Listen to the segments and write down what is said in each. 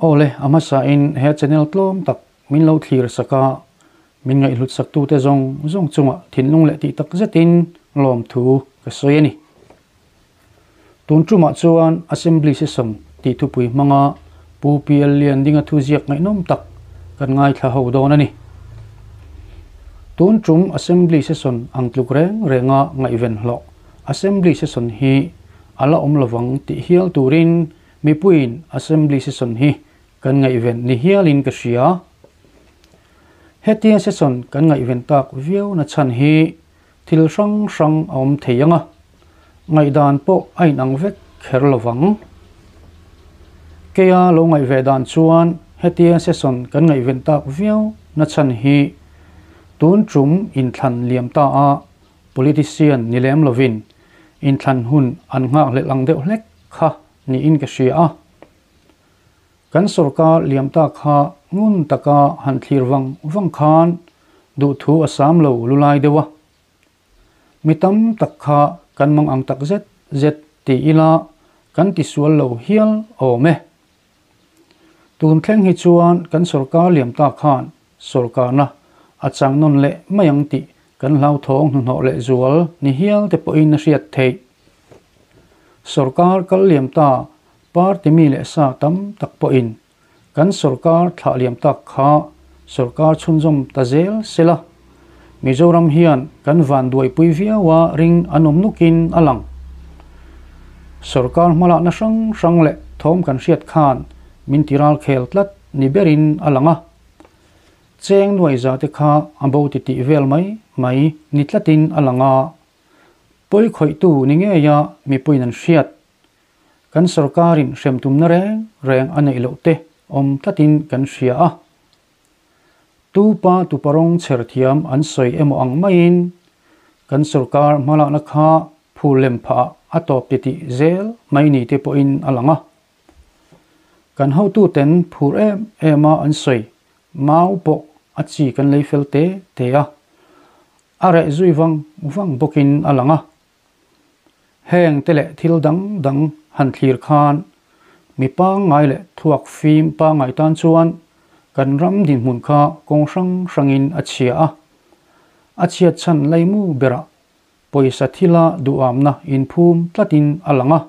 Awle, a hmasain he channel tlawm tak min lo thlir sak a, min ngaihhlut saktute zawng zawng chungah thinlung leh tih tak zetin lawmthu ka sawi a ni. Tun tumah chuan Assembly Session tih thupui hmanga Pu PL Liandinga thuziak ngaihnawm tak kan ngaithla ho dawn a ni. Tun tum Assembly Session ang tluk reng renga ngaihven hlawh Assembly Session hi a la awm lovang tih hial turin Mipuiin Assembly Session hi kan ngaihven ni hialin ka hria. Hetia session kan ngaihven tak viau na chhan hi thil hrang hrang a awm thei ang a, ngaihdan pawh a inang vek kher lo vang. Keia lo ngaihve dan chuan hetia session kan ngaihven tak viau na chhan hi tun tum inthlan liam ta a politician ni lem lovin inthlan hun an nghakhlelh ang deuh hlek kha niin ka hria a. Kan sorkar liam ta kha ngun taka han thlir vang vang khan duhthu a sam lo lulai deuh a. Mi tam tak kha kan mang ang tak zet zet ti ila kan tisual lo hial awm e. Tun thleng hi chuan kan sorkar liam ta khan sorkarna a chang nawn leh mai ang tih kan hlauthawng hnuhnawh leh zual ni hial te pawhin a hriat theih. Sorkar kal liam ta party mi leh sa tam tak pawhin kan sorkar thlah liam tak kha sorkar chhunzawm ta zel sela Mizoram hian kan vanduaipui viau a ring an awm nukin a lang. Sorkar hmalakna hrang hrang leh thawm kan hriat khan min ti ral khel tlat ni berin a lang a. Cheng nuai za te kha a bo ti tih vel mai mai ni tlatin a lang a. Pawi khawihtu ni ngeia mipuiin an hriat. Kan sorkarin hrem tumna reng reng a neih loh te awm tlatin kan hria a. Tu pa tupa rawng chher thiam an sawi emaw ang maiin kan sorkar hmalakna kha phur lem phah a tawp ti tih zel mai ni te pawhin a lang a. Kan hotuten phur em em a an sawi mau pawh a chi kan lei fel te te a, a reh zui vang vang bawkin a lang a. Heng te leh thil dang dang han thlir khan mi pangngai leh thuak fim pangngai tan chuan kan ram dinhmun kha kawng hrang hrangin a chhia a. A chhiat chhan laimu berah pawisa thila duhamna inphum tlatin a lang a.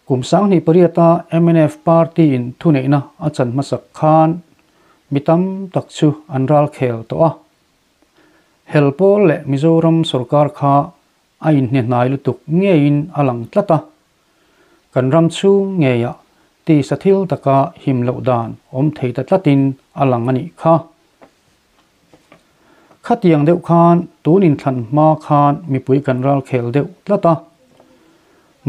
Kum 2008-a mnf party-in thuneihna a chan hmasak khan mi tam tak chu an ralkhel tawh a. Helpawl leh Mizoram sorkar kha a inhnehnai lutuk ngeiin a lang tlat a. Kan ram chhung ngeiah tisa thil taka him loh dan awm thei ta tlatin a lang a nih kha. Khatiang deuh khan tun inthlan hma khan mipui kan ralkhel deuh tlat a.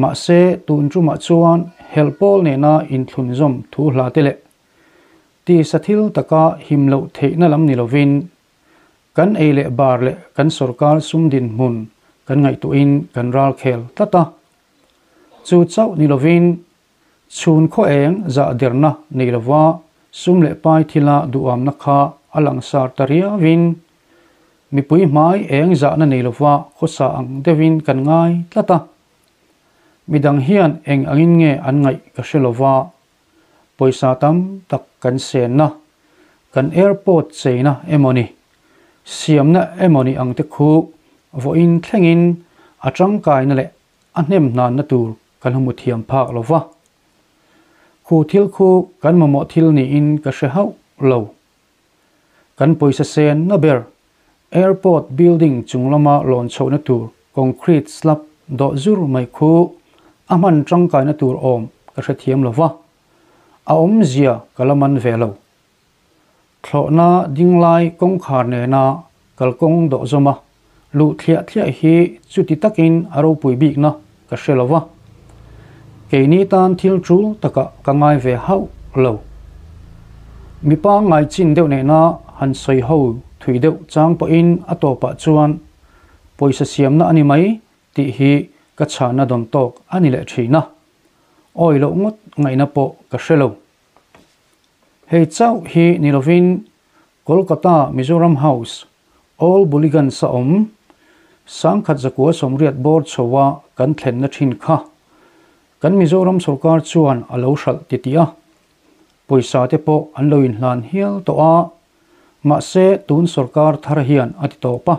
Mahse tun tumah chuan helpawl nena inthlunzawm thu hla te leh Tisa thil taka him loh theihna lam ni lovin, kan ei leh bar leh kan sorkar sum dinhmun kan ngaihtuahin kan ralkhel tlat a. Chu chauh ni lovin, chhun khaw eng zah derna nei lova sum leh pai thila duhamna kha a langsar ta riauin, mipui hmai eng zahna nei lova khawsa ang deuhin kan ngai tlat a. Midang hian eng angin nge an ngaih ka hre lova, Pawisa tam tak kan senna, kan airport cheina emawni, siamna emawni ang te khu vawiin thlengin a tangkaina leh a hnem hnanna tur kan hmu thiam phak lo va. Khu thil khu kan mamawh thil niin ka hre hauh lo. Kan pawisa senna ber airport building chung lama lawn chhohna tur concrete slab dawh zur mai khu a hman tangkaina tur awm ka hrethiam lo va, a awmzia ka la man ve lo. Thlawhna dinglai kawngkhar nena kalkawng dawh zawma luh thliah thliah hi chuti takin a ropui bikna ka hre lo va, keini tan thil tul takah ka ngai ve hauh lo. Mi pangngai chin deuh nena han sawi ho thui deuh chang pawhin a tawpah chuan pawisa siamna a ni mai tih hi ka chhahna dawn tawk a ni leh thin a, awi loh ngawt ngaihna pawh ka hre lo. Hei chauh hi ni lovin Kolkata Mizoram House Old Bulliganj a awm, 1980 bawr chhoa kan thlenna thin kha kan Mizoram sorkar chuan a lo hralh titih a. Pawisa te pawh an lo inhlan hial tawh a, mahse tun sorkar thar hian a ti tawp a.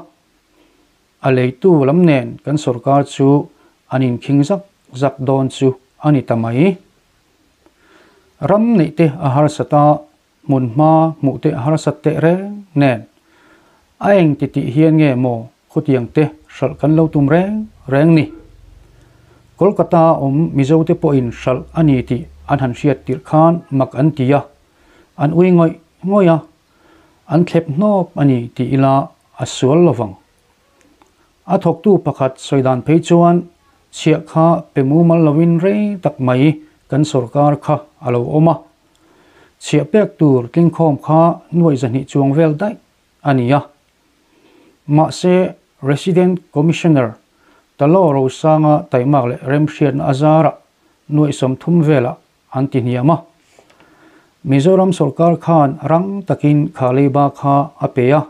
A leitu lam nen kan sorkar chu an inkhing zak zak dawn chu a ni ta mai. Ram neih te a harsat a, hmun hma hmuh te a harsat teh reng nen. A eng ti tih hian nge maw khutiang te hralh kan lo tum reng reng ni. Kolkata awm Mizo te pawhin hralh a ni tih an han hriat tirh khan mak an ti a, an ui ngawih ngawih a, an thlep hnawp a ni tih ila a sual lovang. A thawktu pakhat sawi dan phei chuan chhiah kha pe mumal lovin rei tak mai kan sorkar kha a lo awm a. Chhiah pek tur tlingkhawm kha nuaih zahnih chuang vel daih a ni a. Mahse, Resident Commissioner Talo Rosanga taimak leh remhriatna a zarah nuaih 30 velah an ti hniam a. Mizoram sorkar khan rang takin kha leiba kha a pe a,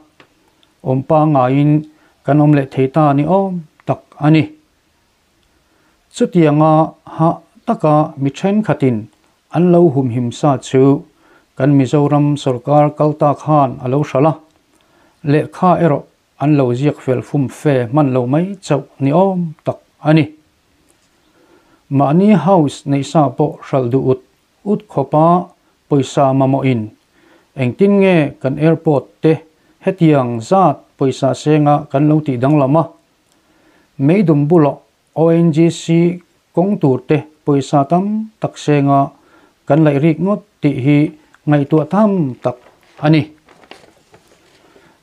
awm pangaiin kan awm leh thei ta ni awm tak a ni. Chutianga hah taka mi thenkhatin an lo humhim sa chu kan Mizoram sorkar kal ta khan a lo hralh a, lehkha erawh an lo ziak fel fum fe hman lo mai chauh ni awm tak a ni. Mahni house neih sa pawh hralh duh ut ut khawpa pawisa mamawhin engtin nge kan airport te hetiang zat pawisa senga kan lo tih danglam a, Meidum bulah ONGC kawng tur te pawisa tam tak senga kan laih rik ngawt tih hi ngaihtuah tham tak a ni.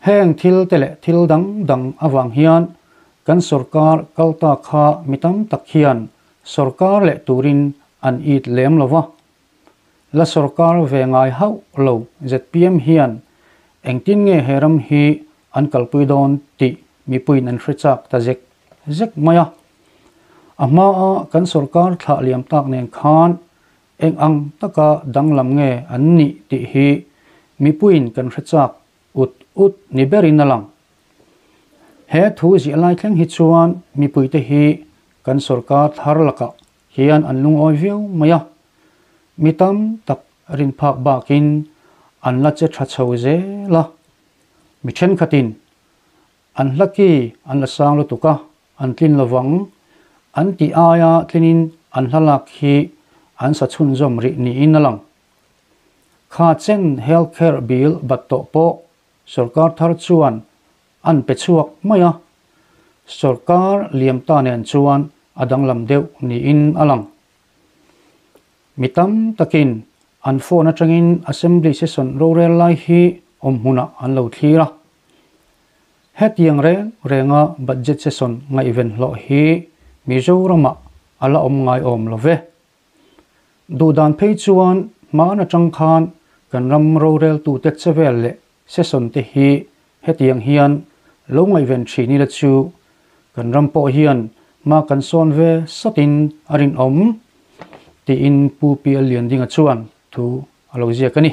Heng thil te leh thil dang dang avang hian kan sorkar kal ta kha mi tam tak hian sorkar leh turin an it lem lo va. La sorkar ve ngai hauh lo zpm hian engtin nge he ram hi an kalpui dawn tih mipuiin an hre chak ta zek zek mai a. A hmaa kan sorkar thlah liam tak nen khan eng ang taka danglam nge an nih tih hi mipuiin kan hre chak ut ut ni berin a lang. He thu ziah lai thleng hi chuan mipuite hi kan sorkar thar lakah hian an lungawi viau mai a, mi tam tak rin phak bakin an la che tha chho zel a. Mi thenkhatin an hla ki an la sang lutuk a, an tlin lovang an tih aia tlinin an hla lak hi an sa chhunzawm rih niin a lang. Kha chen health care bill bat tawh pawh sorkar thar chuan an pe chhuak mai a, sorkar liam ta nen chuan a danglam deuh niin a lang. Mi tam takin an phone atangin Assembly session rorel lai hi awm hmunah an lo thlir a. Hetiang reng renga budget session ngaihven hlawh hi Mizoramah a la awm ngai awm lo ve. Duhdan phei chuan hman atang khan kan ram roreltute chevel leh session te hi hetiang hian lo ngaihven thin ila chu kan ram pawh hian hma kan sawn ve satin a rinawm, tiin Pu PL Liandinga chuan thu a lo ziak a ni.